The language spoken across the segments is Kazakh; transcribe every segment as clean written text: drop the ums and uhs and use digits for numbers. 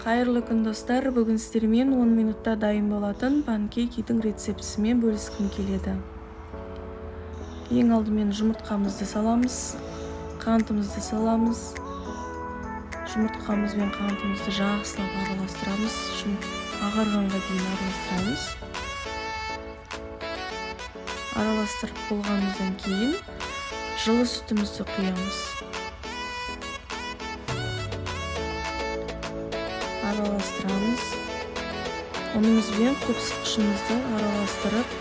Қайырлы күн, достар! Бүгін сіздермен 10 минутта дайын болатын панкейкидің рецептісімен бөліскім келеді. Ең алдымен жұмыртқамызды саламыз, қантымызды саламыз. Жұмыртқамыз бен қантымызды жақсылап араластырамыз, ағарғанға дейін араластырамыз. Араластырып болғанымыздан кейін жылы сүтімізді құямыз. Араластырамыз. Ұнымыз бен көпсытқышымызды араластырып,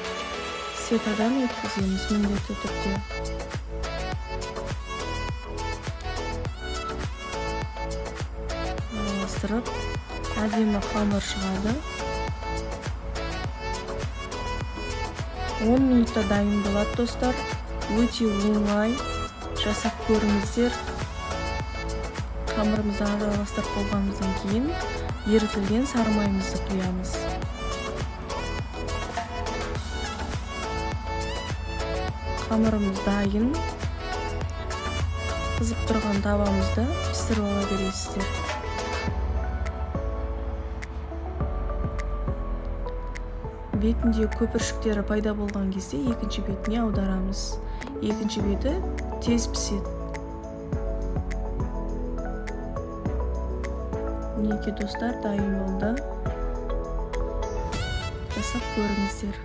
сетадан өткіземіз міндетті түрде. Араластырып, әдемі қамыр шығады. 10 минутта дайын болады, достар. Өте оңай, жасап көріңіздер. Қамырымызды араластырып болғанымыздан кейін ерітілген сары майымызды құямыз. Қамырымыз дайын. Қызып тұрған табамызды пісіріп ала бересіздер. Бетінде көпіршіктері пайда болған кезде екінші бетіне аударамыз. Екінші беті тез піседі. Мінекей, достар, дайын болды. Жасап көріңіздер.